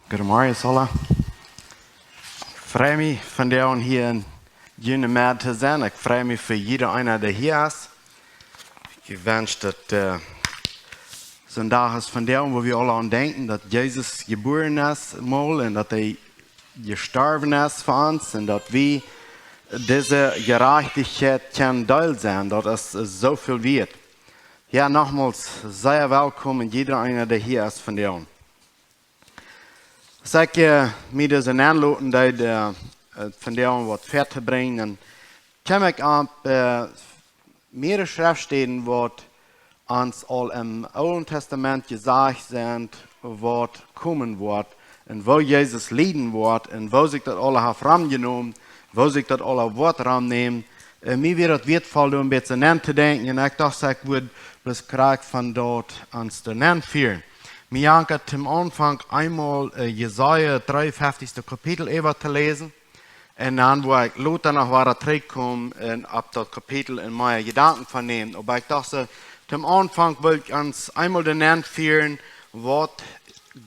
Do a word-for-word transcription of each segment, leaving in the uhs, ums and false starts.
Goden Morgen, Sola. Frei mi, vondoag hier in june Med to sennen. Ik frei mi för jieda eena, de hier is. Ik wensch, dat, äh, so'n Dag as vondoag, wo wi all an denken, dat Jesus jeburen is, mal, un dat he jestorven is för ons, un dat wi disse Jerajchtichkjeit kjennen Deel sennen. Dat is, äh, so väl weert. Ja, nochmals sea welkom, jieda eena, de hier is vondoag. As ik, äh, mi disse nenloten deed, äh, äh, vondoag wat vörtobringen, dan kjeem ik op, äh, mehrere Schreftsteden, waut ons aul em Oolen Testament jesajcht sent, waut komen woat, un woo Jesus lieden woat, un woo sikj daut aula haft romjenomen, woo sikj daut aula woat romnemen. Äh, mi wia daut wieetvoll, doa een bät nen to denkjen, un ekj docht, ekj wudd bloos krakjt von daut ons doa nen fieren. Mi jankat toom Aunfank eenmol, äh, Jesaja dreeunfeftichste Kapitel äwa to läsen. Un dan woa ekj lota noch wada trigjkomen un opp daut Kapitel un mea Jedanken von nämen. Oba ekj docht soo, toom Aunfank wull ekj ons eenmol doa nen fieren, waut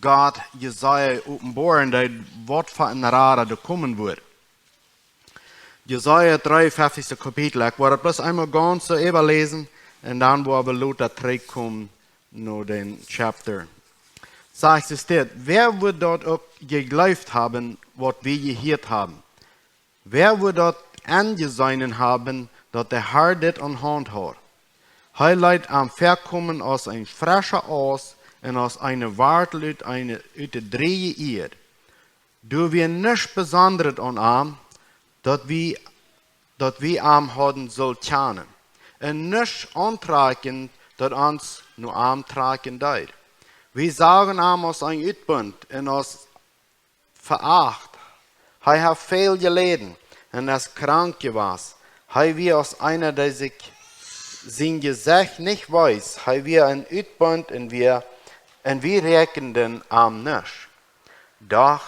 Gott Jesaja openboaren deed, waut fa een Rada doa komen wudd. Jesaja dreeunfeftichste Kapitel. Ekj woa daut bloos eenmol gauns soo äwa läsen un dan woa wie lota trigjkomen no dän Chapter. Sajcht et dit: Wäa wudd daut uk jegleeft haben, waut wie jehieet haben? Wäa wudd daut enjeseenen haben, daut de Har dit aun Haunt haud? Hee leet am väakomen aus een frescha Aust un aus eene Wartel ut eene, ut de drieje Ieed. Doa wia nuscht besondret aun am, daut wie, daut wie am hauden sullt kjanen, un nuscht auntrakjen, daut ons no am trakjen deed. Wie sagen am aus een Utbunt un aus veracht. Hee haft väl jeläden un es krank jewast. Hee wia aus eena, dee sikj sien Jesecht nich wees. Hee wia een Utbunt un wia, un wie räakjenden am nuscht. Doch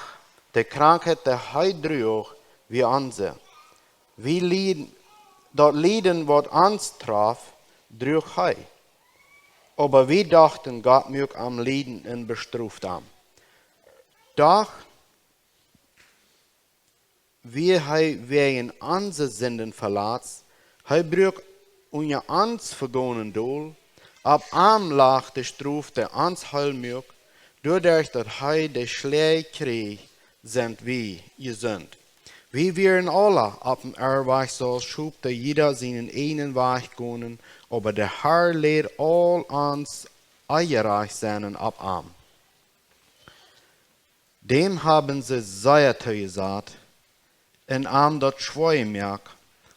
de Krankheit, dee hee druach, wia onse. Wie Lied-, daut Lieden, waut ons troff, druach hee. Oba wie dochten, Gott muak am lieden un bestroft am. Doch wia hee wäajen onse Sinden velatzt, hee bruak unja ons Vegonen dol, opp am lach de Strof, dee ons heel muak, doaderch daut hee de Schläaj kjrieech, sent wie jesunt. Wie wieren aula opp een Irrwajch, soo aus Schop, dee jieda sienen ieejnen Wajch gonen, oba de Har läd aul ons Onjerajchtsennen opp am. Däm haben see sea toojesat un am daut schwoa jemoakt,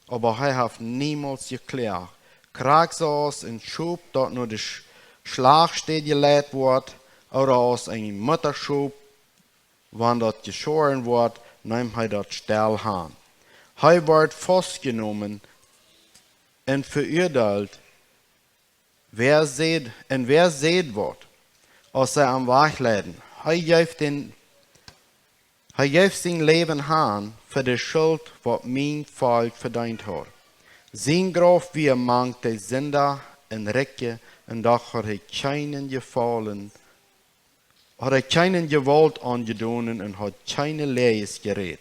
oba hee haft niemols jekloagt. Krakjt soo aus een Schop, daut no de Sch-, Schlachtstäd jeleit woat, ooda aus een Muttaschop, wan daut jeschoaren woat, neem hee daut stell han. Hee wort faustjenomen un veuadeelt, wäa säd, un wäa säd waut, aus see am wajchleiden? Hee jeef dän, hee jeef sien Läwen han fa de Schult, waut mien Volkj vedeent haud. Sien Grauf wia mank de Sinda un Rikje, un doch haud hee kjeenen Jefaulen, haud hee kjeenen Jewault aunjedonen un haud kjeene Läajes jerät.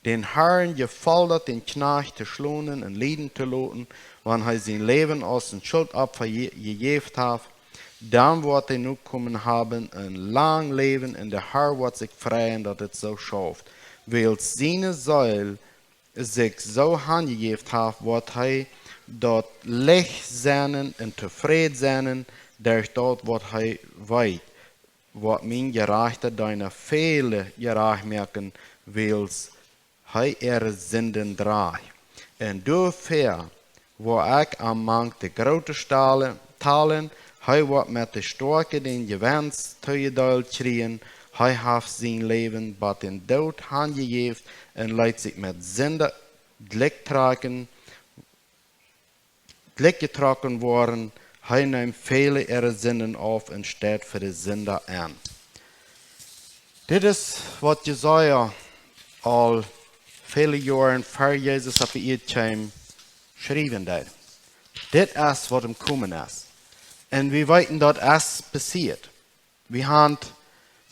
Dän Harn jefoll daut, dän Kjnajcht to schlonen un lieden to loten, wan hee sien Läwen aus een Schultopfa je-, jejäft haft. Dan woat hee nokomen haben, een lang Läwen, un de Har woat sikj freien, daut et soo schauft. Wiels siene Seel sikj soo hanjejäft haft, woat hee daut Licht sennen un tofräd sennen derch daut, waut hee weet, woat mien jerajchta Deena väle jerajcht moaken, wiels hee äare Sinden drajcht. Un doafäa woa ekj am mank de Groote stale-, talen, hee woat met de Stoakje dän Jewenst toojedeelt kjrieen. Hee haft sien Läwen bot dän Doot hanjejäft un leet sikj met Sinda jlikjtrakjen, jlikjjetrocken woaren. Hee neem väle äare Sinden auf un städ fa de Sinda en. Dit es, waut Jesaja aul väle Joaren ver Jesus opp de Ieed kjeem, schriewen deed. Dit es, waut em komen es. Un wie weeten, daut es passieet. Wie han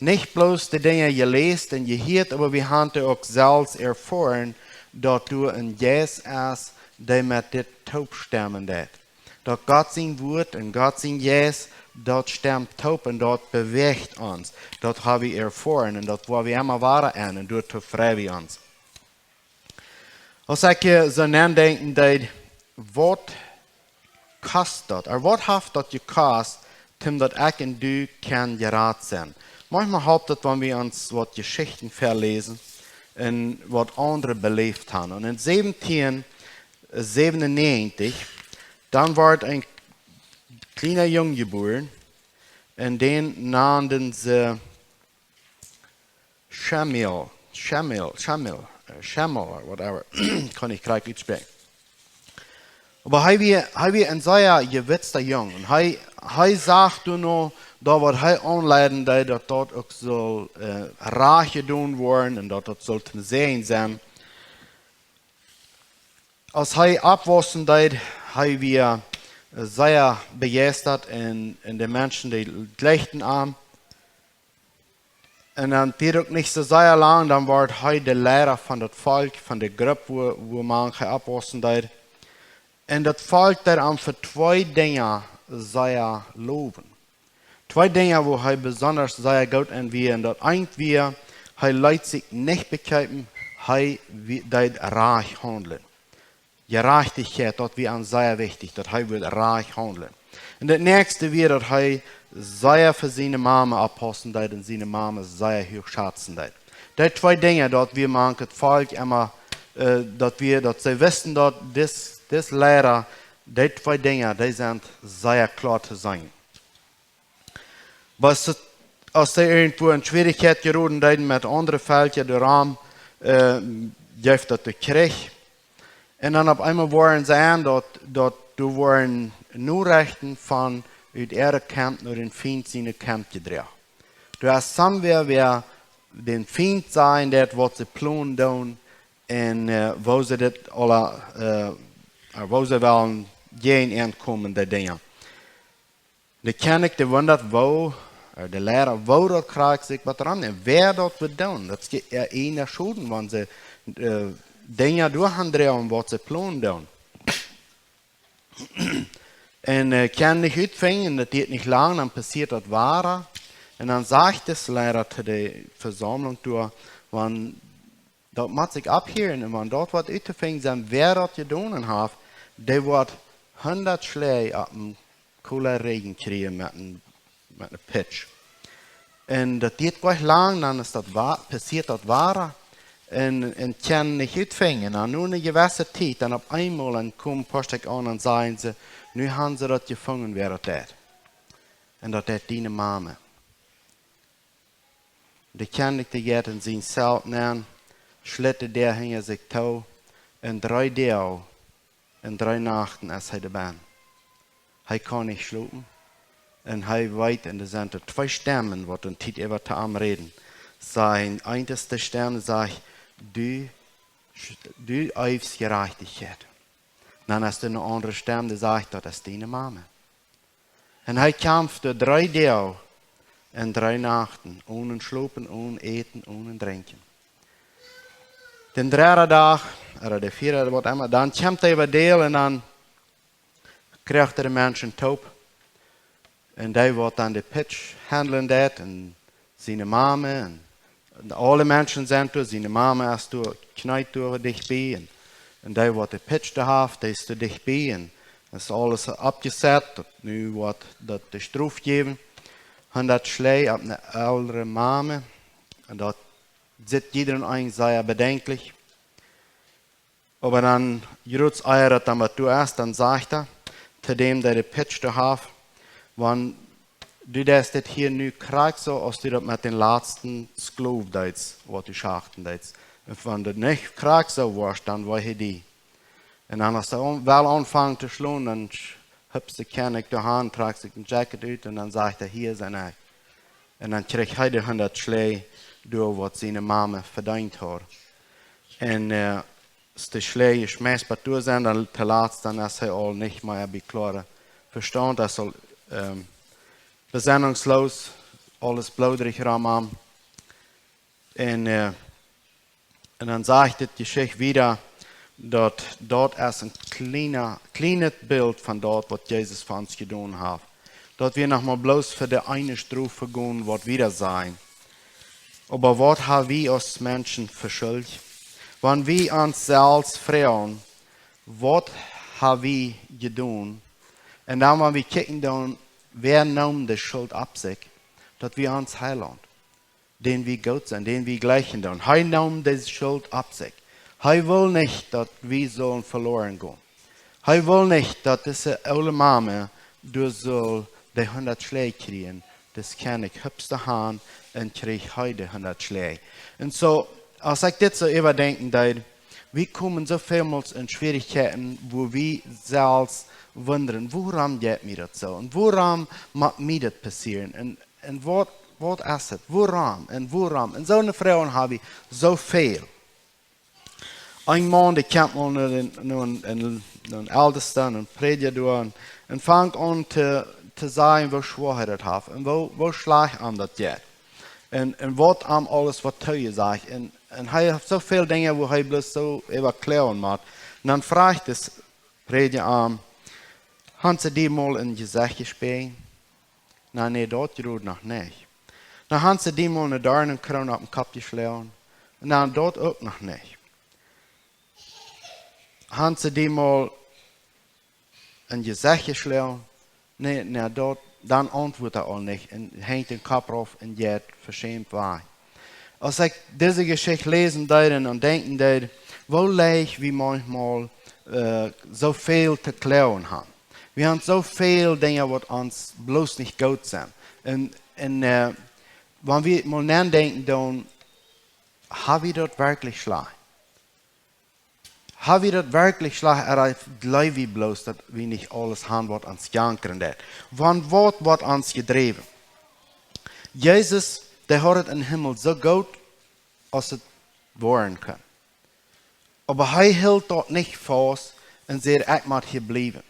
nich blots de Dinja jeleest un jehieet, aver wi hebbt ok selfst erfohren, dat doa en Jeist is, de met dit toop stemmen deit. Dat Gott sien Wuat un Gott sien Jeist, dat stemmt toop un dat bewegt ons. Dat hebbt wi erfohren un dat woa wi emma wada en un doa tofreden wi ons. As ekj so nadenken deed, waut kost dat? Ooda waut haft dat jekost, toom dat ekj un du kjennen jerat sennen? Maunchmol halpt dat, wan wi ons waut Jeschichten väaläsen un waut aundre beleeft han. Un in säwentieen säwenunnegentig, dan wort een kjliena Jung jebuaren un dän nanden se Schemiel, Schemiel, Schemiel, Schemiel, whatever. Kaun nich krakjt utspräakjen. Oba hee wia en sea jewitzta Jung un hee sach doano, daut waut hee aunleiden deed, daut daut uk sull rajcht jedonen woaren un daut daut sull toom Säajen sennen. As hee oppwaussen deed, hee wia sea bejeistat un de Menschen, dee jleichten am. Un dan dieed uk nich so sea lang, dan wort hee de Leira von daut Volkj, von de Grupp, wua mank hee oppwaussen deed. Un daut Volkj deed am fa twee Dinja sea lowen. Twee Dinja, wua hee besondasch sea goot en wia. Un daut eent wia, hee leet sikj nich bekjeepen, hee deed rajcht haundlen. Jerajchtichkjeit, daut wia am sea wichtich, daut hee wudd rajcht haundlen. Un daut näakjste wia, daut hee sea fa siene Mame oppaussen deed un siene Mame sea huach schatzen deed. Dee twee Dinja, daut wia mank daut Volkj emma, daut wia, daut see wisten, daut dis Leira, dee twee Dinja, dee sent sea kloa to seenen. Oba as see irjentwua en Schwierichkjeit jeroden deeden met aundre Velkja doarom, jeef daut de Kjrich. Un dan opp eenmol woaren see en, daut doa woaren Norechten von ut äare Camp no dän Fient siene Camp jedroagen. Doa es somewhere, wäa dän Fient sajen deit, waut see plonen doonen un woo see dit aula, woo see wellen jäajen an komen, de Dinja. De Kjennich, dee wundat, woo, de Leira, woo daut krakjt sikj waut ran un wäa daut wudd doonen. Daut es je äa ieejna Schoden, wan see Dinja doa han droagen, waut see plonen doonen. Un kjenn nich utfinjen, daut dieet nich lang, dan passieet daut wada. Un dan sajcht de Leira to de Vesaumlunk doa, wan daut mott sikj opphieren, un wan daut woat uttofinjen senn, wäa daut jedonen haft, dee woat hundat Schläaj opp en kola Rigjen kjrieen met ne Pitsch. Un daut dieet nich lang, dan es daut, passieet daut wada. Un kjenn nich utfinjen. Un no ne jewesse Tiet, dan opp eenmol, dan komen poa Stekj aun un sajen se: Nu han se daut jefungen, wäa daut deit. Un daut deit diene Mame. De Kjennich, dee jeit en sien Zelt nenn, schlitt de Däa hinja sikj too, un dree Doag un dree Nachten es hee doa benn. Hee kaun nich schlopen, un hee weet, un doa sent twee Stemmen, waut de Tiet äwa to am räden. Sajen, eent es de Stemm, sajcht: Du eefst Jerajchtichkjeit. Dan es doa ne aundre Stemm, dee sajcht: Daut es diene Mame. Un hee kjamft doa dree Doag un dree Nachten, onen schlopen, onen äten, onen drinkjen. Dän dredden Dach, oda de vieeden, waut emma, dan kjemt hee wada dol un dan kjricht hee de Menschen toop. Un dee, waut dan de Pitsch handlen deit, un siene Mame, un aule Menschen sent doa, siene Mame es doa, kjneet doa dicht bie, un dee, waut de Pitsch doa haft, dee es doa dicht bie, un es aules oppjesat, daut nu woat daut de Strof jäwen. Hundat Schläaj opp ne eldre Mame, un daut sitt jiedrem een sea bedenklich. Oba dan, jrod ea daut dan waut doa es, dan sajcht hee to däm, dee de Pitsch doa haft: Wan du deist dit hia nu krakjt soo, aus du daut met dän latsten Sklow deedst, waut du schachten deedst, un wan du nich krakjt soo woascht, dan wehe die. Un dan, aus dee well aunfangen to schlonen, dan hupst de Kjennich doa han, trakjt sikj en Jacket ut un dan sajcht hee: Hia sie ekj. Un dan kjrich hee de hundat Schläaj doa, waut siene Mame vedeent haud. Un aus de Schläaj jeschmäst bat doa sent, dan to latst, dan es hee aul nich mea bie kloare Vestaunt, es aul besennungsloos, Allens bloodrig rom am. Un, äh, un denn sajcht de Geschicht wieder, dat dat es en kleena, kleenet Bild von dat, wat Jesus för ons jedonen haft. Dat wi noch mal bloos för de eene Strof gonen, wat wieder sien. Oba wat ha wi as Menschen verschullt? Wan wi ons selfst froagen, wat ha wi jedonen? Un denn, wan wi kieken, denn, wer naum de Schuld op sik? Dat wi ons Heiland, den wi goot sien, den wi gleichen doon. He naum de Schuld op sik. He wull nich, dat wi sullen verloren gonen. He wull nich, dat disse ole Mame, du sull de hundat Släg kriegen. Dis Kennichs hupste han un kreeg he de hundat Släg. Un so, as ik dit so överdenken deed, wi komen so veelmals in Schwierigkeiten, wo wi selfst wundern, woram jeit mi dat so? Un woram mott mi dat passieren? Un, un wat, wat is et? Woram? Un woram? Un so'ne Froagen ha wi so veel. Een Maun, de kjemt mal na den, na en, na en Eldesten, en Prädja dor, un, un fangt an to, to sajen, wo swoor he dat haft un wo, wo slajcht am dat jeit. Un, un wat am alles woat tojesajcht. Un, un he haft so veel Dinja, wo he bloos so över klogen mott. Un denn fraagt de Prädja am: Han se di mal in Jesecht jespeen? Na, nee, dat jrod noch nich. Na, han se di mal ne Darnenkroon op den Kopp jeslagen? Na, dat ok noch nich. Han se di mal in Jesecht jeslagen? Nee, na, dat, denn antwuat he al nich un hengt den Kopp rauf un jeit verschämt wajch. As ik disse Jeschicht läsen deed un an denken deed, wo leeg wi manchmal, äh, so veel to klogen han. Wi han so veel Dinja, wat ons bloos nich goot sien. Un, un, äh, wan wi mal nadenken doon, ha wi dat werklich slajcht? Ha wi dat werklich slajcht, oder jleew wi bloos, dat wi nich alles han, wat ons jankern deit? Von wat woat ons jedreven? Jesus, de haud et in Himmel so goot, as et woaren kunn. Oba he hilt dat nich fast un säd: Ik mott hier blieven.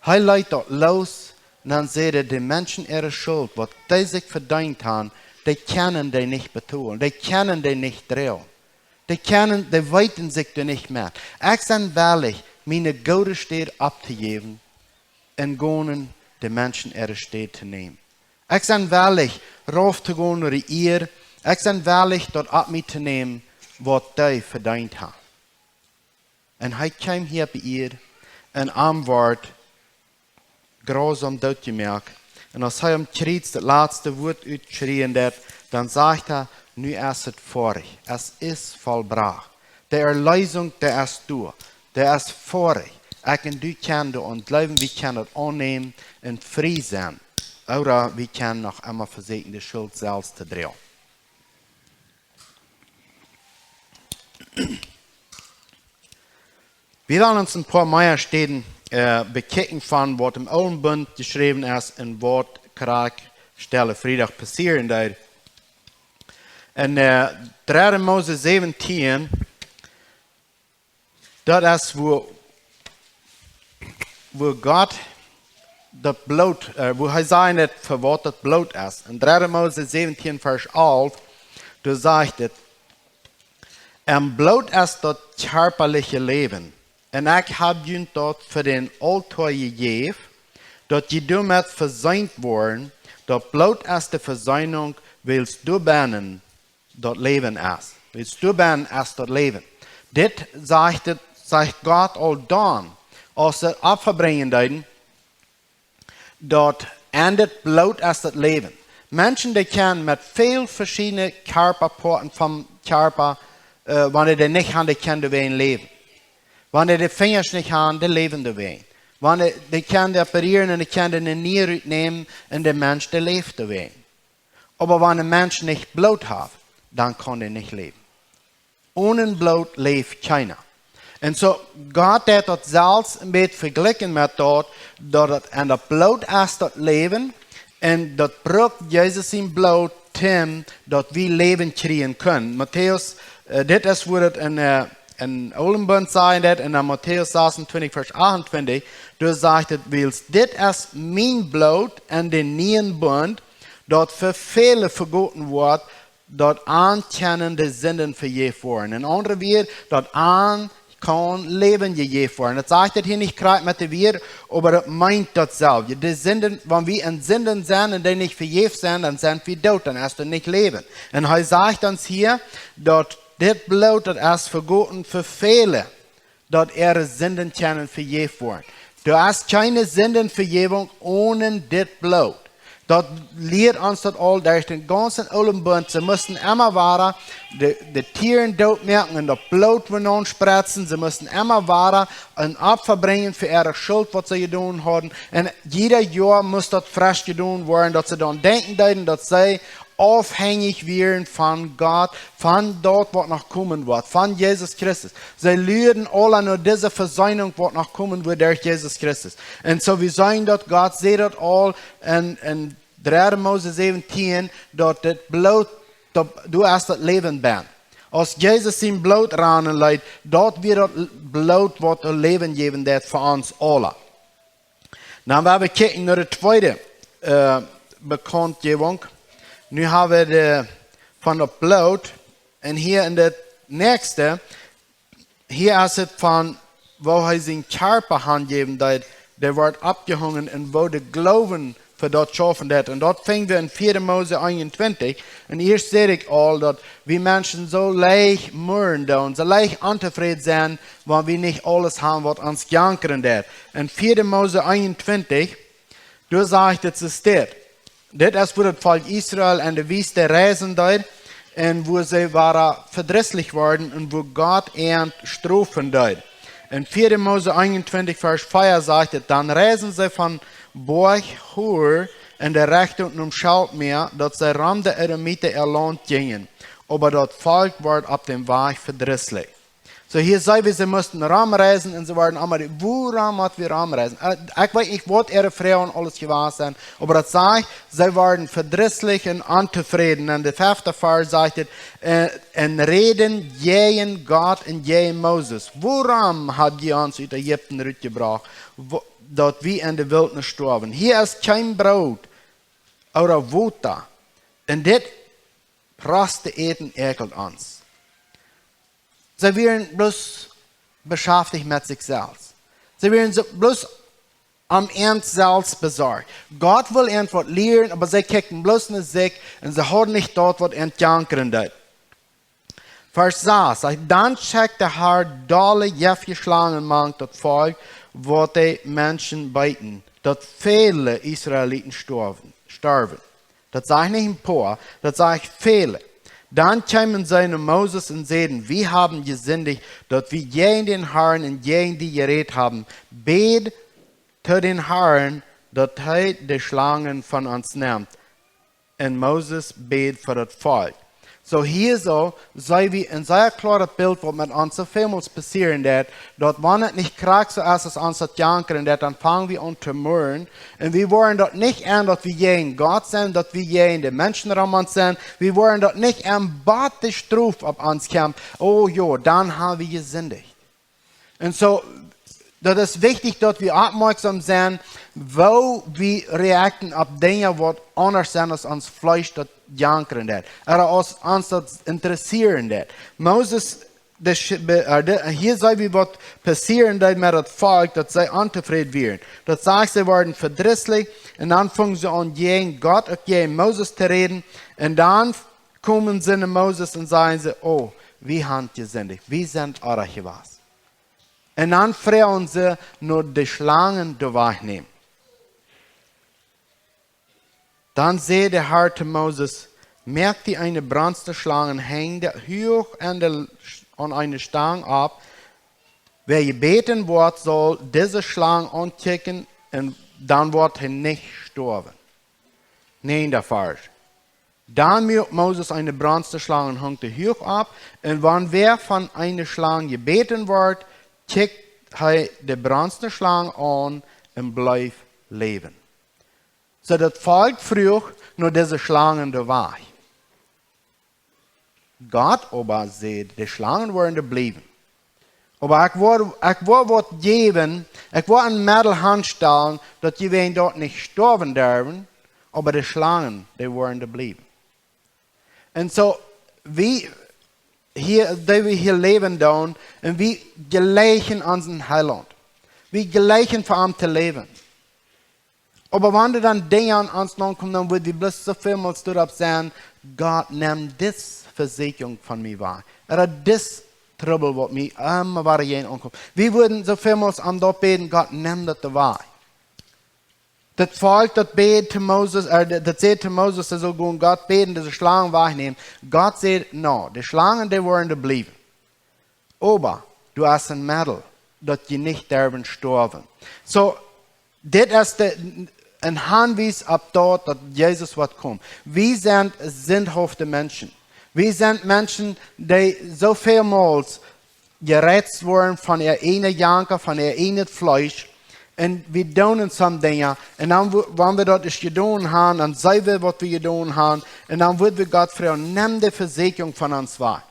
He leet dat los, un denn säd he: De Menschen äare Schuld, wat de sik verdeent han, de kjennen de nich betolen, de kjennen de nich drogen. De kjennen, de weten sik dor nich met. Ik sie wellich, miene gode Städ optojäwen un gonen de Menschen äare Städ to nehmen. Ik sie wellich, rauf to gonen na de Ieed. Ik sie wellich, dat op mi to nehmen, wat de verdeent han. Un he kjeem hia op de Ieed un am word grausam dootjemoakt. Un as he aum Kjriez dat latste Wuat utschrien deit, denn sajcht he: Nu es et foadich. Es ist vollbracht. De Erlösung, de es dor. De es foadich. Ik un du kjennen doran jleewen, wi kjennen dat annehmen un frie sennen. Oder wi kjennen noch emma versöken, de Schuld selfst to drogen. Wi wellen uns en poor mea Steden, äh, bekieken von wat im Olen Bund jeschreven es un wat krakjt Stelle Friedach passieren deit. In, äh, dredde Mose söventeihn, dat es, wo, wo Gott dat Bloot, äh, wo he sajen deit, för wat dat Bloot es. In dredde Mose söventeihn, Varsch alf, dor sajcht et: Em Bloot es dat kjarpaliche Leven, un ik hab junt dat för den Altoor jejäft, dat ji doamet verseent woaren. Dat Bloot es de Verseenunk, wiels doabennen dat Leven es. Wiels doabennen es dat Leven. Dit sajcht et, sajcht Gott al dann, as se Opfer bringen deeden, dat en dat Bloot es dat Leven. Menschen, de kjennen met väl veschiedne Kjarpapoaten vom Kjarpa, äh, wann de de nich han, de kjennen doawäajen leven. Wann de de Finjasch nich han, de leven doawäajen. Wann de, de kjennen de operieren un de kjennen de Nier rutnehmen un de Mensch, de leevt doawäajen. Oba wann de Mensch nich Bloot haft, denn kaun de nich leven. Onen Bloot leevt kjeena. Un so, Gott deit dat selfst en bät verglikjen met dat, dat dat en dat Bloot es dat Leven, un dat bruukt Jesus sien Bloot, Tim, dat wi Leven kriegen kunnen. Matäus, äh, dit es, wo dat in, äh, in Olen Bund sajen deit, in Matäus sassuntwintig, Varsch achtuntwintig, dor sajcht et: Wiels dit es mien Bloot en den nieen Bund, daut fa väle vegoten woat, daut an kjennen de Sinden vejäft woaren. En aundre Wieed, daut an kaun Läwen jejäft woaren. Daut sajcht daut hia nich krakjt met de Wieed, oba daut meent daut selwje. De Sinden, wan wie en Sinden sent un dee nich vejäft sent, dan sent wie doot, dan es doa nich Läwen. Un hee sajcht ons hia, daut dit Bloot, daut es vegoten fa väle, daut äare Sinden kjennen vejäft woaren. Doa es kjeene Sindenvejäwunk onen dit Bloot. Daut lieet ons daut aul derch den gaunzen Oolen Bunt. Se musten emma wada de, de Tieren dootmoaken un daut Bloot wada aunspretzen. Se musten emma wada en Opfa brinjen fa äare Schult, waut se jedonen hauden. Un jieda Joa must daut fresch jedonen woaren, daut se dan denkjen deeden, daut see aufhenjich wieren von Gott, von daut, waut noch komen woat, von Jesus Christus. See luaden aula no dise Vesöhnung, waut noch komen woat derch Jesus Christus. Un soo, wie seenen daut Gott säd daut aul en, en dredde Mose säwentieen, daut dit Bloot, daut, doa es daut Läwen benn. Aus Jesus sien Bloot rannen leet, daut wia daut L-, Bloot, waut daut Läwen jäwen deit fa ons aula. Dan woa wie kjikjen no de tweede, äh, Bekauntjäwunk. Nu hab wie de, von daut Bloot. Un hia en de näakjste, hia es et von, woo hee sien Kjarpa hanjäwen deed, dee wort oppjehungen un woo de Gloowen fa daut schaufen deit. Un daut finj wie en vieede Mose eenuntwintich. Un ieescht säd ekj aul, daut wie Menschen soo leicht murren doonen, soo leicht ontofräd sent, wan wie nich aules han, waut ons jankren deit. En vieede Mose eenuntwintich, doa sajcht et soo, steit: Dit es, wua daut Volkj Israel en de Wiest reisen deed un wua see wada vedrisslich worden un wua Gott an strofen deed. En vieede Mose eenuntwintich, Varsch vea sajcht et: Dan reisden see von Boajch Hor en de Richtunk nom Scheltmea, daut see rom de Edomiten äa Launt jinjen. Oba daut Volkj wort opp däm Wajch vedrisslich. Soo, hia seen wie, see musten romreisen un see worden emma, wuarom mott wie romreisen? Äh, ekj weet nich, waut äare Froagen aules jewast sent, oba daut sajcht, see worden vedrisslich un ontofräd. En de fefte Varsch sajcht et, äh, un räden jäajen Gott un jäajen Moses: Wuarom hab jie ons ut Ägipten rutjebrocht, wo-, daut wie en de Wiltnis storwen? Hia es kjeen Broot ooda Wota. Un dit proste Äten äkelt ons. See wieren bloos beschaftich met sikj selfst. See wieren soo bloos om an selfst besorcht. Gott wull an waut lieren, oba see kjikjten bloos no sikj un see hauden nich daut, waut an jankren deed. Varsch sas sajcht: Dan schekjt de Har dolle jeftje Schlangen mank daut Volkj, waut de Menschen beeten, daut väle Israeliten storwen, storwen. Daut sajcht nich en poa, daut sajcht väle. Dan kjeemen see no Moses un säden: Wie haben jesindicht, daut wie jäajen dän Harn un jäajen die jerädt haben. Bäd to dän Harn, daut hee de Schlangen von ons nemt. Un Moses bäd fa daut Volkj. Soo hia soo, see wie en sea kloaret Bilt, waut met ons soo välmols passieren deit, daut wan et nich krakjt soo es, aus ons daut jankren deit, dan fang wie aun to murren. Un wie woaren daut nich en, daut wie jäajen Gott sent, daut wie jäajen de Menschen rom ons sent. Wie woaren daut nich en, bat de Strof opp ons kjemt. O jo, dan ha wie jesindicht. Un soo, daut es wichtich, daut wie oppmoaksom sent, woo wie reacten opp Dinja, waut aundasch sent, aus ons Fleesch daut jankren deit, ooda aus ons daut interessieren deit. Moses, de, Sch-, be-, äh, de, hia seen wie, waut passieren deed met daut Volkj, daut see ontofräd wieren. Daut sajcht, see worden vedrisslich, un dan fungen see aun, jäajen Gott, uk jäajen Moses to räden. Un dan komen see no Moses un sajen see: O, wie han jesindicht, wie sent oajch jewast. Un dan froagen see, no de Schlangen doa wajchnämen. Dan säd de Har to Moses: Moak die eene bronzne Schlang un heng dee huach aun de, aun eene Stang opp. Wäa jebäten woat, saul dise Schlang aunkjikjen, un dan woat hee nich stoawen. Neenda Varsch. Dan muak Moses eene bronzne Schlang un hunk dee huach opp, un wan wäa von eene Schlang jebäten wort, kjikjt hee de bronzne Schlang aun un bleef läwen. Soo daut Volkj fruach no dise Schlangen doa wajch. Gott oba säd: De Schlangen woaren doa bliewen. Oba ekj woa, ekj woa waut jäwen, ekj woa en Meddel hanstalen, daut jie wäajen daut nich stoawen derwen, Oba de Schlangen, de woaren doa bliewen. Un so, wi, hia, de wi hia läwen doon, un wi jleichen onsen Heilaunt. Wi jleichen fa am to läwen. Oba wan doa dan Dinja aun ons naunkamen, dan wudd wi bloos so välmols doaropp sennen: Gott, nemm dis Vesäkjunk von mi wajch, oda dis Trubbel, waut mi emma wada jäajen aunkummt. Wi wudden so välmols am daut bäden: Gott, nemm daut wajch. Daut Volkj, daut bäd to Moses, daut säd to Moses, hee sull gonen Gott bäden, dise Schlangen wajchnämen. Gott säd: Na, de Schlangen, de woaren doa bliewen. Oba doa es een Meddel, daut jie nich derwen stoawen. So, dit es de, een Hanwies opp daut, daut Jesus woat komen. Wie sent sindhafte Menschen. Wie sent Menschen, dee so välmols jereizt woaren von äa ieejnen Janka, von äa ieejnet Fleesch. Un wie doonen some Dinja. Un dan, wan wie daut es jedonen han, dan seen wie, waut wie jedonen han. Un dan wudd wie Gott froagen: Nemm de Vesäkjunk von ons wajch.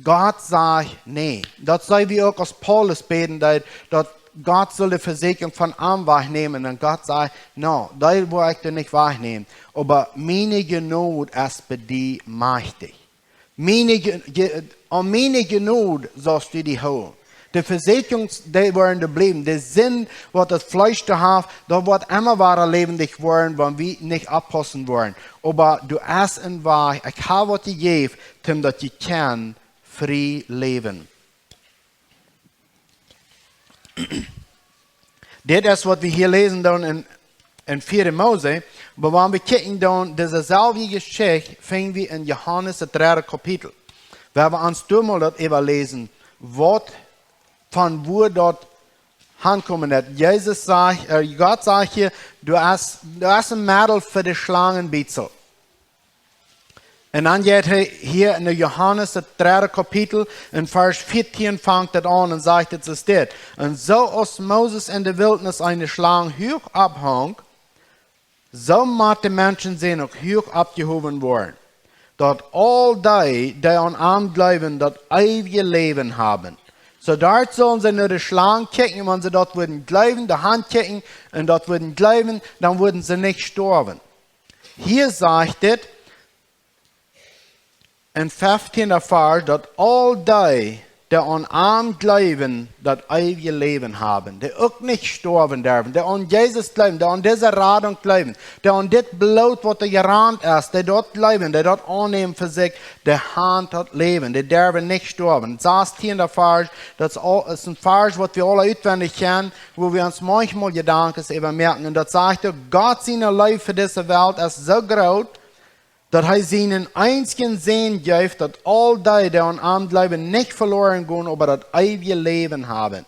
Gott sajcht: Nä. Daut see wie uk, aus Paulus bäden deed, daut Gott sull de Vesäkjunk von am wajchnämen. Un Gott sajcht: Na, dee woa ekj doa nich wajchnämen. Oba miene Jnod es bie die majchtich. Miene, aun miene Jnod sast du die hoolen. De Vesäkjungs, dee woaren doa bliewen. De Sind, waut daut Fleesch doa haft, daut woat emma wada läwendich woaren, wan wie nich oppaussen woaren. Oba doa es een Wajch, ekj hab waut jejäft, toom daut jie kjennen frie läwen. Dit es, waut wie hia läsen doonen en, en vieede Mose, oba wan wie kjikjen doonen, dise selwje Jeschicht finj wie en Johanes, daut dredde Kapitel. Wan wie ons doa mol daut äwaläsen, waut von wua daut hankomen deit. Jesus sajcht, Gott sajcht hia: Doa es een Meddel fa de Schlangenbietzel. Un dan jeit hee hia en Johanes, daut dredde Kapitel, en Varsch vieetieen fangt daut aun un sajcht: Dit es dit: Un soo aus Moses en de Wiltnis eene Schlang huach opphunk, soo mott de Menschensän uk huach oppjehowen woaren, daut aul dee, dee aun am jleewen, daut eewje Läwen haben. Soo doa sullen see no de Schlang kjikjen, wan see daut wudden jleewen, doa han kjikjen un daut wudden jleewen, dan wudden see nich stoawen. Hia sajcht dit, en fieftieenden Varsch, daut aul dee, dee aun am jleewen, daut eewje Läwen haben. Dee uk nich stoawen derwen, dee aun Jesus jleewen, dee aun dise Radunk jleewen, dee aun dit Bloot, waut doa jerant es, dee daut jleewen, dee daut aunnämen fa sikj, dee han daut Läwen, dee derwen nich stoawen. Sasstieenden Varsch, daut es een Varsch, waut wie aula utwendich kjennen, wua wie ons maunchmol Jedanken äwa moaken. Un daut sajcht uk: Gott siene Leew fa dise Welt es soo groot, daut hee sienen eensjen Sän jeef, daut aul dee, dee aun am jleewen, nich veloren gonen, oba daut eewje Läwen haben.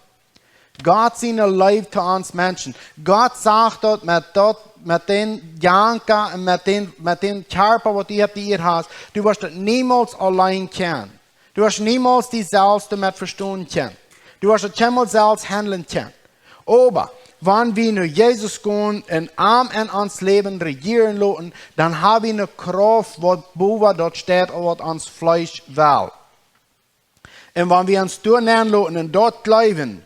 Gott siene Leew to ons Menschen. Gott sach daut met, daut met dän Janka un met dän, met dän Kjarpa, waut du opp de Ieed hast, du woascht daut niemols auleen kjennen. Du woascht niemols die selfst doamet vestonen kjennen. Du woascht daut kjeenmol selfst handlen kjennen. Oba wan wie no Jesus gonen un am en ons Läwen rejieren loten, dan ha wie ne Krauft, waut bowa daut steit, waut ons Fleesch well. Un wan wie ons doa nenloten un daut jleewen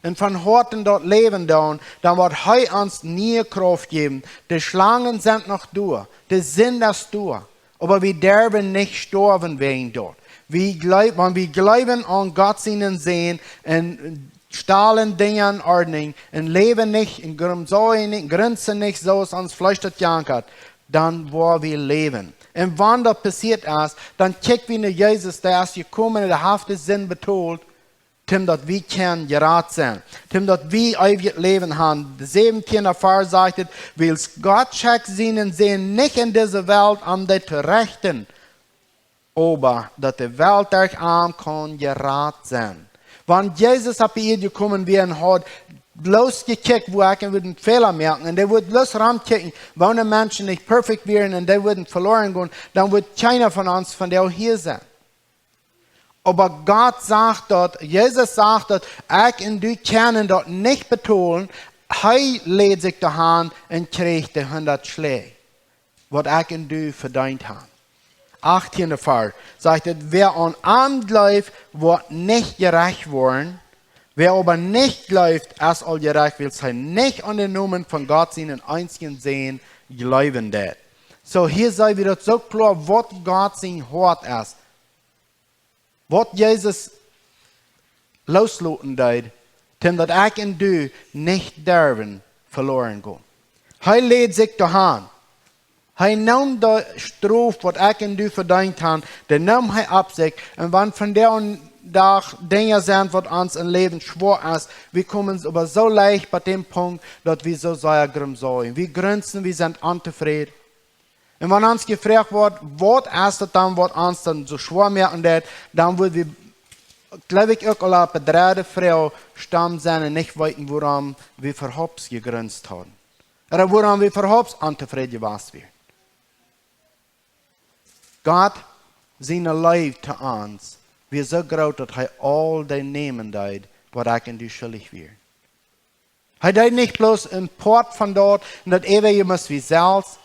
un von Hoaten daut läwen doonen, dan woat hee ons niee Krauft jäwen. De Schlangen sent noch doa, de Sind es doa, oba wie derwen nich stoawen wäajen daut. Wie jleew-, wan wie jleewen aun Gott sienen Sän un stalen Dinja en Ordnunk un läwen nich un grumsajen nich un grunzen nich, soo aus ons Fleesch daut jankat, dan woa wie läwen. Un wan daut passieet es, dan kjikj wie no Jesus, dee es jekomen un dee haft de Sind betolt, toom daut wie kjennen jerat senn, toom daut wie eewjet Läwen han. De säwentieende Varsch sajcht et: Wiels Gott schekjt sienen Sän nich en dise Welt, om dee to rechten, oba daut de Welt derch am kaun jerat senn. Wan Jesus opp de Ieed jekomen wia un haud bloos jekjikjt, wua ekj un wudd en Fäla moaken, un dee wudd bloos romkjikjen, woone Menschen nich perfekt wieren un dee wudden veloren gonen, dan wudd kjeena von ons vondoag hia senn. Oba Gott sach daut, Jesus sach daut, ekj un du kjennen daut nich betolen, hee läd sikj doa han un kjrieech de hundat Schläag, waut ekj un du vedeent han. Achtieende Varsch sajcht et: Wäa aun am jleeft, woat nich jerecht woaren. Wäa oba nich jleeft, es aul jerecht, wiels hee nich aun dän Nomen von Gott sienen eensjen Sän glöven deit. So, hier sehn wi dat so kloor, wat Gott sien Hoort is. Wat Jesus loslaten deed, denn dat ekj un du nich derwen veloren gonen. He leet sikj dohan. He noom de Strof, wat ekj un du vedeent han, de noom he opp sikj. Un wan vondoag Dinja sent, wat ons em Läwen schwoa es, wi komen oba so leicht bie dän Punkt, dat wi so sea grüm sajen. Wi grunzen, wi sent ontofräd. Un wan ons jefroagt woat, wat es dat dan, wat ons dan so schwoa moaken deit, dan wudd wi, jleew ekj, uk al opp de dredde Froag stammen sennen un nich weeten, wuarom wi verhaups jegrunzt hauden. Ooda wuarom wi verhaups ontofräd jewast wieren. Gott siene Leew to ons wia so groot, dat he aul de nämen deed, wat ekj un du schuldig wieren. He deed nich bloos en Poat von daut, un dat äwaje musst wi selfst.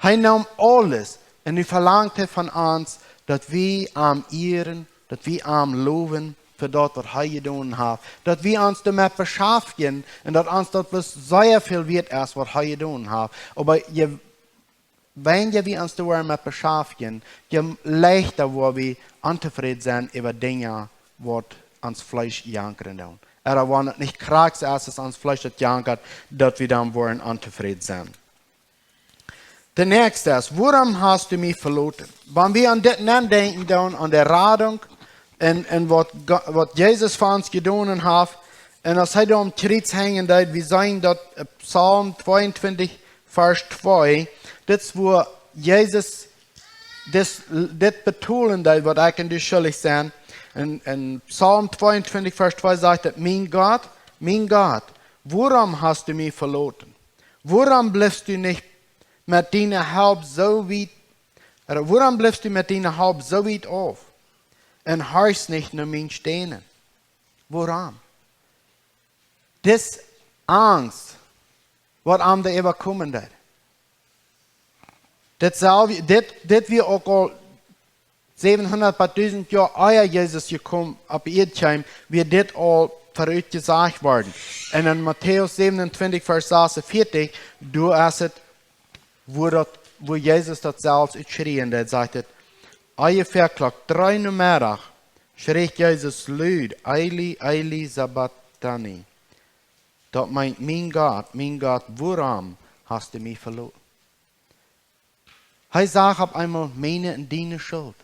He noom aules, un nu velangt he von ons, dat wi am ieren, dat wi am lowen fa daut, wat he jedonen haft, dat wi ons doamet beschaftjen, un dat ons daut bloos sea väl wieet es, wat he jedonen haft. Oba je weinja wi ons doa woaren met beschaftjen, je leichta woa wi ontofräd senn äwa Dinja, waut ons Fleesch jankren doon. Ooda wan daut nich krakjt es, es ons Fleesch daut jankat, dat wi dan woaren ontofräd senn. De näakjste es: Wuarom hast du mie veloten? Wan wi aun dit nendenkjen doon, aun de Radunk, un, un waut Go-, waut Jesus fa ons jedonen haft, un aus he doa aum Kjriez henjen deed, wi seenen daut, äh, Psalm tweeuntwintich, Varsch twee, dit es, wua Jesus dit, dit betolen deed, waut ekj un du schuldig sent. In, in Psalm tweeuntwintich, Varsch twee sajcht et: Mien Gott, mien Gott, wuarom hast du mie veloten? Wuarom blifst du nich met diene Help so wiet, äh, wuarom blifst du met diene Help so wiet auf un horchst nich no mien Stähnen? Wuarom? Dis Angst, waut am doa äwakomen deed. Dit selw-, dit, dit wia uk aul säwenhundat bat dusend Joa ea Jesus jekomen, opp Ieed kjeem, wia dit aul verut jesajcht worden. Un in Matäus säwenuntwintich, Varsch sasenveertig, doa es et, wua daut, wua Jesus daut selfst utschriejen deed, sajcht et: Onjefäa Klock dree Nomeddach schrieech Jesus lud: Eli, Eli, sabachthani? Daut meent: Mien Gott, mien Gott, wuarom hast du mie veloten? Hee sach opp eenmol miene un diene Schult.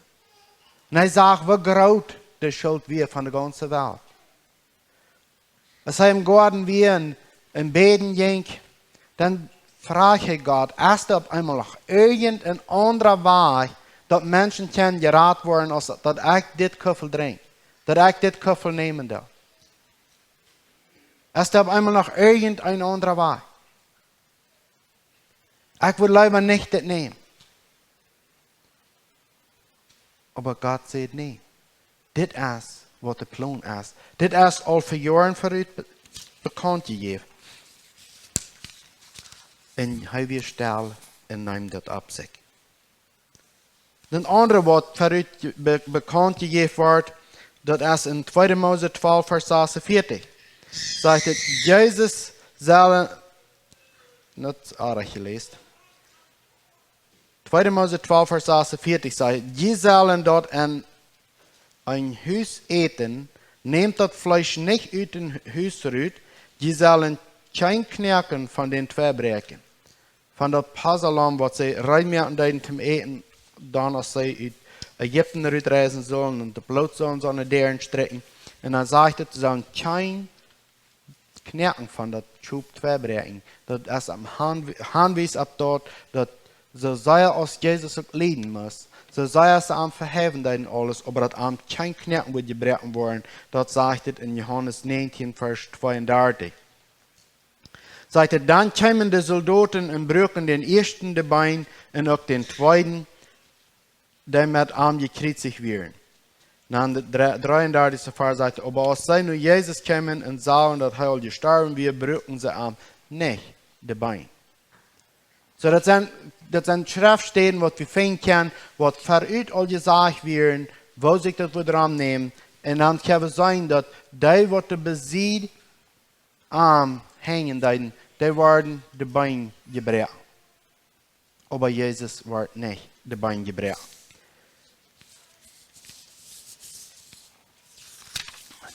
Un hee sach, woo groot de Schult wia von de gaunze Welt. Aus hee em Goaden wia un, un bäden jinkj, dan frajcht hee Gott: Es doa opp eenmol noch irjent een aundra Wajch, daut Menschen kjennen jerat woaren, aus daut ekj dit Kuffel drinkj, daut ekj dit Kuffel nämen doo? Es doa opp eenmol noch irjent een aundra Wajch? Ekj wudd leewa nich dit nämen. Oba Gott säd: Nä, dit es, waut de Plon es. Dit es aul ver Joaren verut be-, bekaunt jejäft. Un hee wia stell un neem daut opp sikj. Een aundret, waut verut be-, bekaunt jejäft woat, daut es in tweede Mose twalf, Varsch sasenveertig. Sajcht et: Jesus sellen, daut es oajch jeläst. Tweede Mose twalf, Varsch sasenveertig sajcht: Jie sellen daut en een Hus äten, nämt daut Fleesch nich ut een Hus rut, jie sellen kjeen Knoaken von dän twei bräakjen. Von daut Passalamm, waut see reed moaken deeden toom Äten, dan aus see ut Ägipten rutreisen sullen, un daut Bloot sullen see aun de Däaren strikjen. Un dan sajcht et, see sellen kjeen Knoaken von daut Schop twei bräakjen. Daut es een Hanw-, Hanwies opp daut, daut soo sea aus Jesus uk lieden must, soo sea aus see am verheven deeden aules, oba daut am kjeen Knoaken wudd jebroaken woaren, daut sajcht et in Johanes näajentieen, Varsch tweeundartich. Sajcht et: Dan kjeemen de Soldoten un bruaken dän ieeschten de Been un uk dän tweeden, dee met am jekjriezicht wieren. Dan de dre-, dreeundartichste Varsch sajcht: Oba aus see no Jesus kjeemen un sagen, daut hee aul jestorwen wia, bruaken see am nich de Been. So, daut sent, daut sent Schreftstäden, waut wie finjen kjennen, waut verut aul jesajcht wieren, woo sikj daut wudd romnämen. Un dan kjenn wie seenen, daut dee, waut doa besied am henjen deeden, dee worden de Been jebroaken. Oba Jesus word nich de Been jebroken.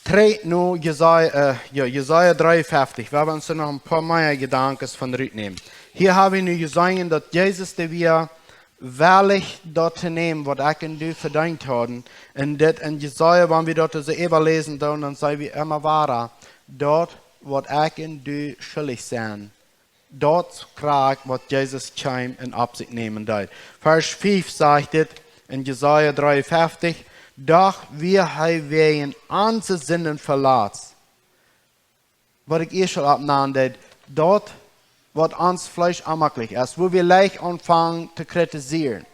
Trigj no Jesaja, äh, jo, Jesaja dreeunfeftich, wua wi uns noch en poa mea Jedanken von rutnehmen. Hia hab wi nu jeseenen, daut Jesus, de wia wellich daut to nämen, waut ekj un du vedeent hauden. Un dit en Jesaja, wan wi daut soo äwaläsen doonen, dan seen wi emma wada, daut waut ekj un du schullich sent, daut krakjt waut Jesus kjeem un opp sikj nämen deed. Varsch fief sajcht dit en Jesaja dreeunfeftich: Doch wia hee wäajen onse Sinden veletzt. Waut ekj ieescht aul oppnanen deed, daut waut ons Fleesch onmaklich es, wua wi leicht aunfangen to kritisieren,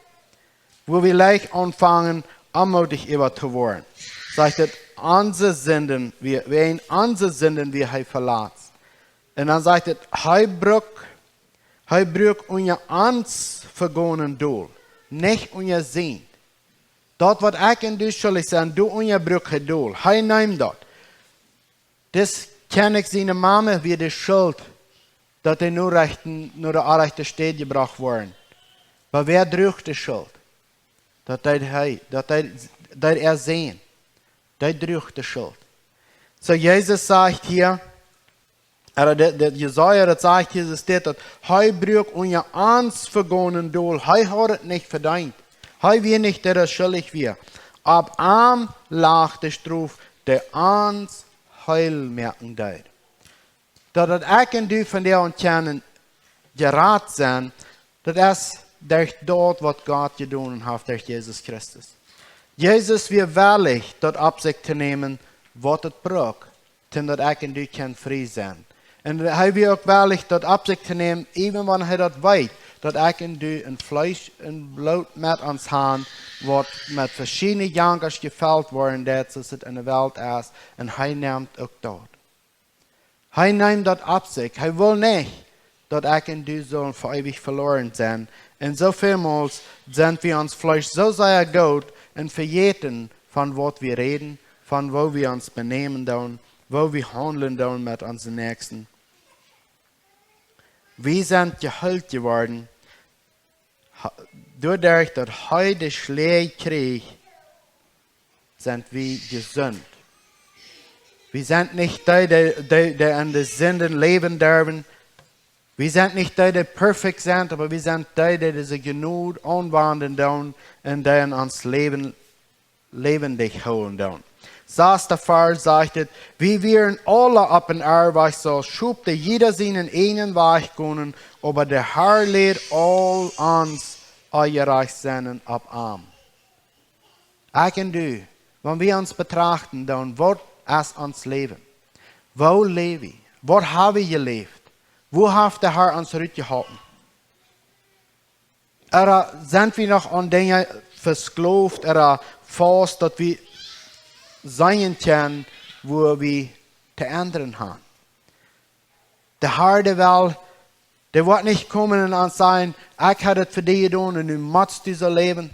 wua wi leicht aunfangen onmootich äwa to woaren, sajcht et, onse Sinden, wia, wäajen onse Sinden wia hee veletzt. Un dan sajcht et, hee bruak, hee bruak unja ons vegonen dol, nich unja sien. Daut waut ekj un du schullich sent, doa unja bruak hee dol. Hee neem daut. Dis Kjennich siene Mame wia de Schult, daut de Norechten no de orajchte Städ jebrocht woaren. Oba wäa druach de Schult? Daut deed hee, daut deed, deed äa Sän. Dee druach de Schult. Soo Jesus sajcht hia, ea, de, de Jesaja, daut sajcht Jesus dit, daut hee bruak unja ons vegonen dol. Hee haud et nich vedeent. Hee wia nich dee, dee schullich wia. Opp am lach de Strof, dee ons heel moaken deed. Daut, daut ekj un du vondoag kjennen jerat senn, daut es derch daut waut Gott jedonen haft derch Jesus Christus. Jesus wia wellich daut opp sikj to nämen, waut et bruak, toom daut ekj un du kjennen frie senn. Un hee wia uk wellich daut opp sikj to nämen, even wan hee daut weet, daut ekj un du en Fleesch un Bloot met ons han, waut met veschiedne Jankasch jefelt woaren deit, soo aus et en de Welt es, un hee nemt uk daut. Hee neem daut opp sikj. Hee wull nich, daut ekj un du sullen fa eewich veloren senn. Un soo välmols sent wie ons Fleesch soo sea goot un vejäten von waut wie räden, von woo wie ons benämen doonen, woo wie haundlen doonen met onse Näakjsten. Wie sent jeheelt jeworden, ha-, doaderch daut hee de Schläaj kjrieech, sent wie jesunt. Wie sent nich dee, dee, dee, dee en de Sinden läwen derwen. Wie sent nich dee, dee perfekt sent, oba wie sent dee, dee dise Jnod aunwanden doonen un dee en ons Läwen läwendich hoolen doonen. Sasta Varsch sajcht et: Wie wieren aula opp en Errwajch soo aus Schop, dee jieda sienen ieejnen Wajch gonen, oba de Har läd aul ons Onjerajchtsennen opp am. Ekj un du, wan wie ons betrachten doonen, waut es ons Läwen? Woo läw wie? Waut ha wie jeläft? Wua haft de Har ons rutjeholpen? Oda sent wie noch aun Dinja vesklooft oda faust, daut wie seenen kjennen, wua wie to endren han? De Har, de well, dee woat nich komen un ons sajen: Ekj ha daut fa die jedonen un nu motst du soo läwen.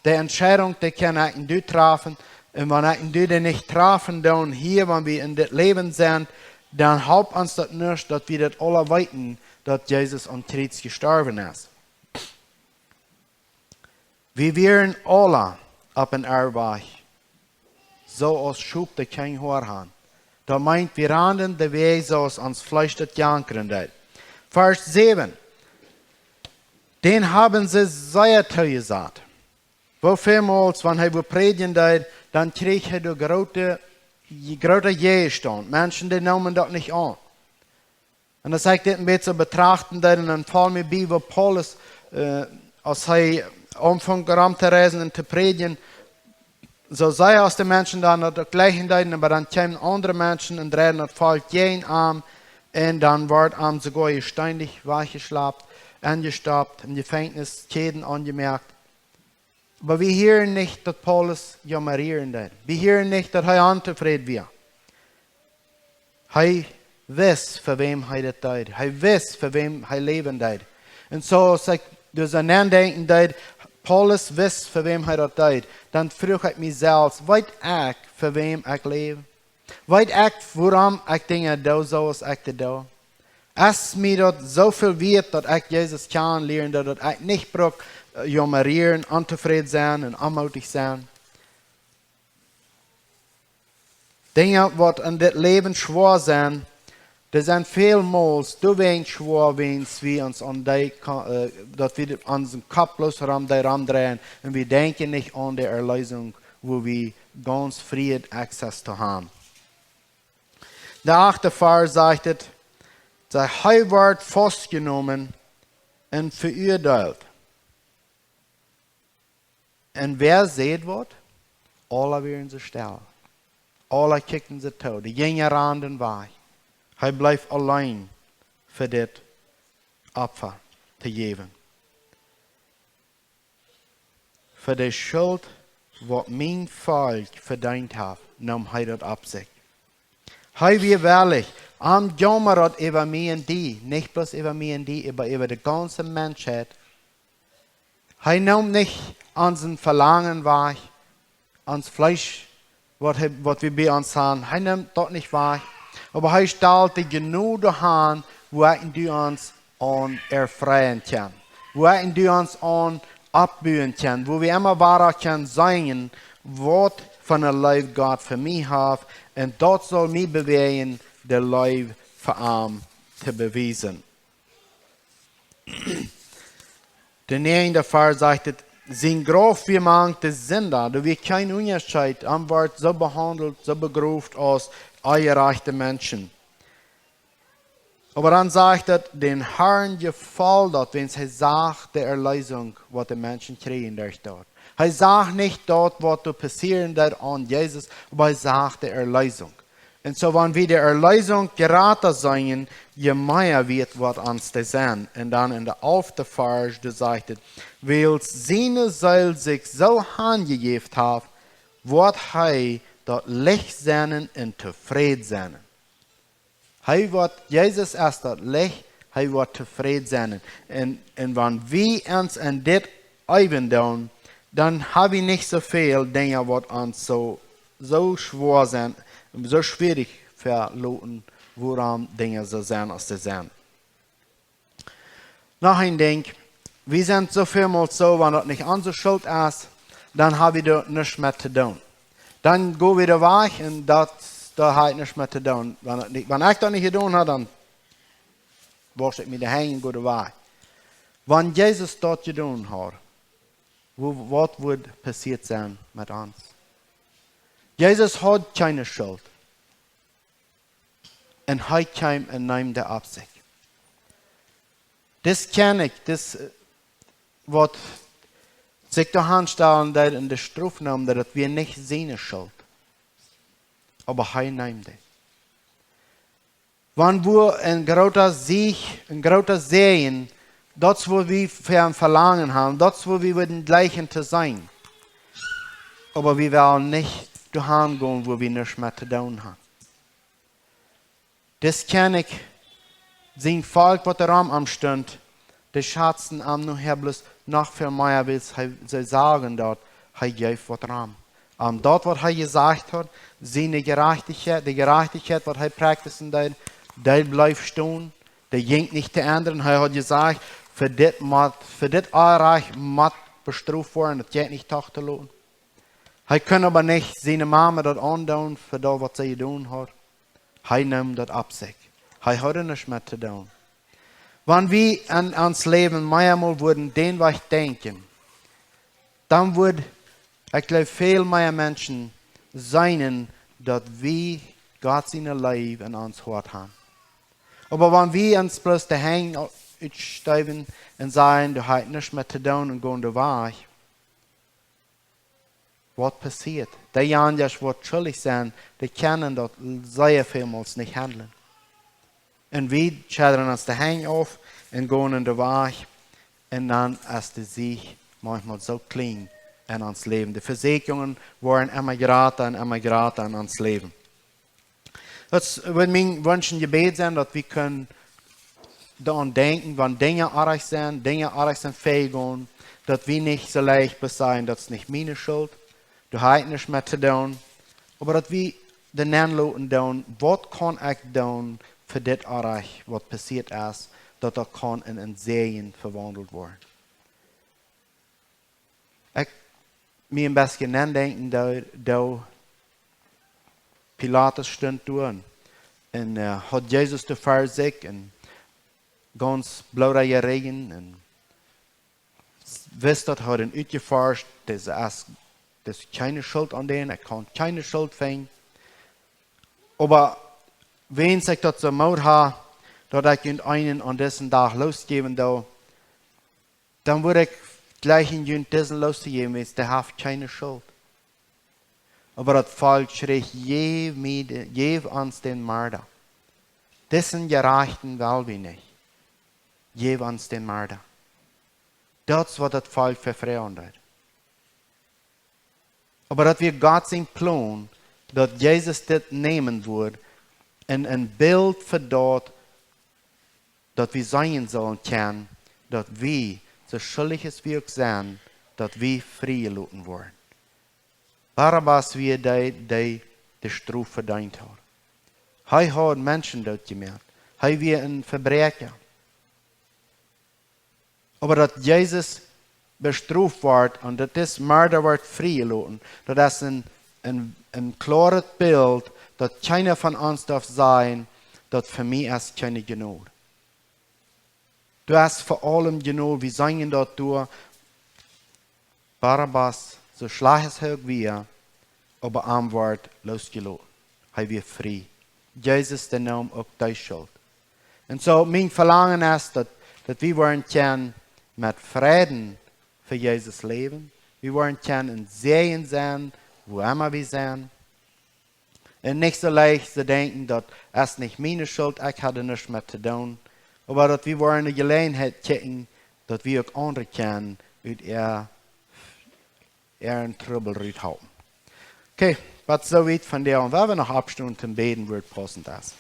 De Entscheidunk, dee kjenn ekj un du trafen. Un wan ekj un du dee nich trafen doonen hia, wan wie en dit Läwen sent, dan halpt ons daut nuscht, daut wie daut aula weeten, daut Jesus aum Kjriez jestorwen es. Wie wieren aula opp en Errwajch, soo aus Schop, dee kjeen Hoad han. Daut meent, wie randen de Wäaj soo aus ons Fleesch daut jankren deed. Varsch säwen: Dän haben see sea toojesat. Woo välmols, wan hee wua prädjen deed, dan kjrieech hee doa groote, groota Jäajestaunt. Menschen, dee neemen daut nich aun. Un aus ekj dit en bät soo betrachten deed, dan foll mie bie, woo Paulus, äh, aus hee aunfunk romtoreisen un to prädjen, soo sea aus de Menschen dan daut uk jleichen deeden, oba dan kjeemen aundre Menschen un dreiden daut Volkj jäajen am, un dan wort am soogoa jesteenigt, wajchjeschlapt, enjestoppt, em Jefenkjnis, Kjäden aunjemoakt. Oba wie hieren nich, daut Paulus jammerieren deed. Wie hieren nich, daut hee ontofräd wia. Hee wist, fa wäm hee daut deed. Hee wist, fa wäm hee läwen deed. Un soo aus ekj doa soo aun denkjen deed, Paulus wist, fa wäm hee daut deed, dan fruach ekj mie selfst: Weet ekj, fa wäm ekj läw? Weet ekj, wuarom ekj Dinja doo, soo aus ekj dee doo? Is mi dat so veel weert, dat ik Jesus kjanen lieren, dat, dat ik nich bruuk, äh, jammern, ontofreden sennen un onmodig sennen? Dinja, waut in dit Läwen schwoa sent, dee sent välmols doawäajen schwoa, wiels wie ons aun dee, äh, dat wie onsen Kopp bloos rom dee romdreien un wie denkjen nich aun de Erleesunk, wua wie gauns frie Access to han. De achte Varsch sajcht et: Saj, hee wort faustjenomen un veuadeelt. Un wäa säd waut? Aula wieren se stell. Aula kjikjten se to. De Jinja randen wajch. Hee bleef auleen fa dit Opfa to jäwen. Fa de Schult, waut mien Volkj vedeent haft, neem hee daut opp sikj. Hee wia wellich, am jaumad daut äwa mie un die, nich bloos äwa mie un die, oba äwa de gaunze Menschheit. Hee neem nich onsen Velangen wajch, ons Fleesch, waut hee, waut wie bie ons han, hee neem daut nich wajch. Oba hee stald de Jnod han, wua ekj un du ons aun erfreien kjennen, wua ekj un du ons aun oppbuen kjennen, wua wie emma wada kjennen seenen, waut fa ne Leew Gott fa mie haft, un daut saul mie bewäajen, de Leew fa am to bewiesen. De näajende Varsch sajcht et: Sien Grauf wia mank de Sinda, doa wia kjeen Unjascheet, am wort soo behaundelt, soo begroft aus onjerajchte Menschen. Oba dan sajcht et, dän Harn jefoll daut, wiels hee sach de Erleesunk, waut de Menschen kjrieen derch daut. Hee sach nich daut, waut doa passieren deed aun Jesus, oba hee sach de Erleesunk. Un soo, wan wie de Erleesunk jrata seenen, je mea wieet woat ons dee senn. Un dan en de alfte Varsch, doa sajcht et: Wiels siene Seel sikj soo hanjejäft haft, woat hee daut Licht sennen un tofräd sennen. Hee woat, Jesus es daut Licht, hee woat tofräd sennen. Un, un wan wie ons en dit eewen doonen, dan ha wie nich soo väl Dinja, waut ons soo, soo schwoa senn, soo schwierich veloten, wuarom Dinja soo senn, aus see senn. Noch een Dinkj, wie sent soo välmols soo, wan daut nich onse Schult es, dan ha wie doa nuscht met to doonen. Dan go wie de Wajch un daut, doa ha ekj nuscht met to doonen. Wan daut nich, wan ekj daut nich jedonen ha, dan wausch ekj mie de Henj un go de Wajch. Wan Jesus daut jedonen haud, wo-, waut wudd passieet senn met ons? Jesus haud kjeene Schult. Un hee kjeem un neem dee opp sikj. Dis Kjennich, dis, äh, waut sikj doa hanstalen deed un de Strof neem, daut wia nich siene Schult. Oba hee neem dee. Wan wua en groota Sieg, en groota Säajen, daut es, wua wie fa en Velangen han, daut es, wua wie wudden jleichen to sennen. Oba wie wellen nich doahan gonen, wua wie nuscht met to doonen han. Dis Kjennich, sien Volkj, waut rom am stunt, dee schatzten am nohäa bloos noch väl mea, wiels hee, see sagen daut, hee jeef waut rom. Am daut, waut hee jesajcht haud, siene Jerajchtichkjeit, de Jerajchtichkjeit, waut hee practicen deed, dee bleef stonen, dee jinkj nich to endren. Hee haud jesajcht, fa dit mott, fa dit Onrajcht mott bestroft woaren, daut jeit nich toch to loten. Hee kunn oba nich siene Mame daut aundoon, fa daut, waut see jedonen haud. Hee neem daut opp sikj. Hee haud doa nuscht met to doonen. Wan wie en ons Läwen meamol wudden dän Wajch denkjen, dan wudd, ekj jleew, väl mea Menschen seenen, daut wie Gott siene Leew en ons Hoat han. Oba wan wie ons bloos de Henj utsteekjen un sajen, doa ha ekj nuscht met to doonen un gonen de Wajch, waut passieet? Deejanje, waut schullich sent, dee kjennen daut sea välmols nich handlen. Un wie schedren ons de Henj auf un gonen de Wajch. Un dan es de Sieg manchmol soo kjlien en ons Läwen. De Vesäakjungen woaren emma jrata un emma jrata en ons Läwen. Daut wudd mien Wunsch un Jebäd senn, daut wie kunnen doaraun denkjen, wan Dinja oajch sent, Dinja oajch sent väajegonen, daut wie nich soo leicht bloos sajen, daut es nich miene Schult, doa ha ekj nuscht met to doonen, oba daut wie doa nenloten doonen, waut kaun ekj doonen, för dit Onrecht, wat passeert is, dat dat kaun in en Segen verwandelt woaren. Ekj, mi en bät nadenken doo, doo Pilatus stunt doa un, un haud Jesus doa vör sikj un gauns bloodregen un wist, daut haud dän utjeforscht, dise es, dise kjeene Schult aun dän, ekj kaun kjeene Schult finjen. Oba wiels ekj daut soo moot ha, daut ekj junt eenen aun disen Dach loosjäwen doo, dan wudd ekj jleichen junt disen looszujäwen, wiels dee haft kjeene Schult. Oba daut Volkj schrich: Jäw mie de, jäw ons dän Marda. Disen Jerajchten well wie nich. Jäw ons dän Marda. Daut es waut daut Volkj vefroagen deed. Oba daut wia Gott sien Plon, daut Jesus dit nämen wudd un en Bilt fa daut, daut wie seenen sullen kjennen, daut wie, soo schullich aus wie uk sent, daut wie frie jeloten woaren. Barabbas wia dee, dee de Strof vedeent haud. Hee haud Menschen doot jemoakt. Hee wia en Vebräakja. Oba daut Jesus bestroft wort un daut dis Marda wort frie jeloten, daut es en, en, en kloaret Bilt, daut kjeena von ons darf sajen, daut fa mie es kjeene Jnod. Doa es fa aulem Jnod, wie seenen daut doa, Barabbas, soo schlajcht aus hee uk wia, oba am wort loosjeloten. Hee wia frie. Jesus, dee neem uk dee Schult. Un soo, mien Velangen es, daut, daut wie woaren kjennen met Freiden fa Jesus läwen. Wie woaren kjennen en Säajen sennen, wua emma wie sent. Un nich soo leicht to denkjen, daut es nich miene Schult, ekj haud doa nuscht met to doonen. Oba daut wie woaren ne Jeläajenheit kjrieen, daut wie uk aundre kjennen ut äa, äaren Trubbel ruthalpen. Okay, bat soo wiet vondoag. Un wiel wie noch oppstonen toom Bäden, wua daut paussend es.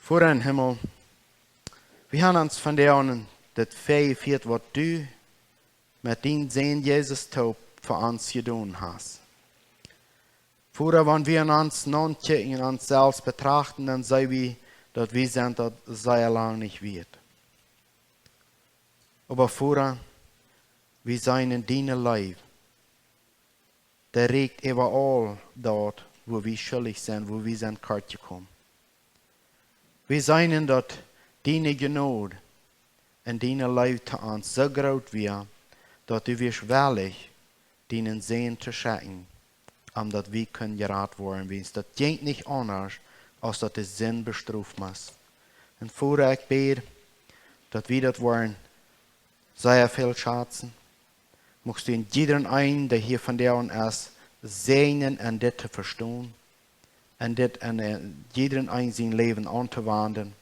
Voda em Himmel, wie han ons vondoag dit Fee jefieet, waut du met dien Sän Jesus toop fa ons jedonen hast. Voda, wan wie aun ons naun kjikjen un ons selfst betrachten, dan seen wie, daut wie sent daut sea lang nich wieet. Oba Voda, wie seenen diene Leew, dee rieekjt äwa aul daut, wua wie schullich sent, wua wie sent kort jekomen. Wie seenen, daut diene Jnod un diene Leew to ons soo groot wia, daut du wieescht wellich, dienen Sän to schekjen, om daut wie kunnen jerat woaren, wiels daut jinkj nich aundasch, aus daut de Sind bestroft must. Un Voda, ekj bäd, daut wie daut woaren sea väl schazen. Muchst du en jiedren een, dee hia vondoag es, säajnen en dit to vestonen, en dit en, en jiedren een sien Läwen auntowanden,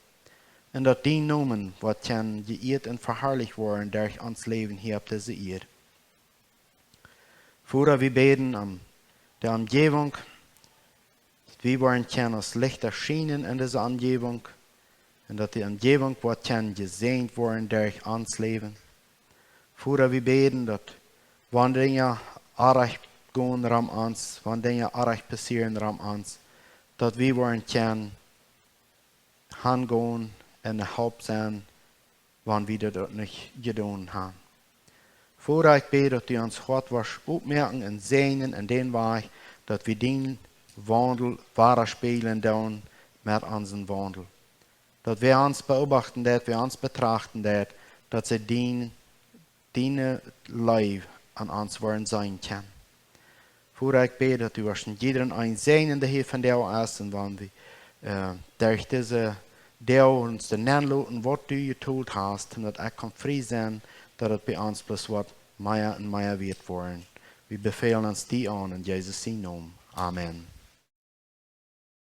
un daut dien Nomen woat kjennen jeieet un veharlicht woaren derch ons Läwen hia opp dise Ieed. Voda, wie bäden om de Omjäwunk, daut wie woaren kjennen aus Lichta schienen en dise Omjäwunk, un daut de Omjäwunk woat kjennen jesäajent woaren derch ons Läwen. Voda, wie bäden, daut wan Dinja orrajcht gonen rom ons, wan Dinja orrajcht passieren rom ons, daut wie woaren kjennen hangonen un ne Help sennen, wan wie daut uk nich jedonen han. Voda, ekj bäd, daut du ons Hoat woascht opmoaken un säajnen en dän Wajch, daut wie dien Waundel wadaspäajlen doonen met onsen Waundel. Daut wäa ons beobachten deit, wäa ons betrachten deit, daut see dien, diene Leew aun ons woaren seenen kjennen. Voda, ekj bäd, daut du woascht en jiedren een säajnen, dee hia vondoag es, un wan wie derch dise Doag ons doa nenn loten, waut du jetolt hast, un daut ekj kaun frie sennen, daut daut bie ons bloos woat mea un mea wieet woaren. Wie befälen ons die aun en Jesus sien Nomen. Amen.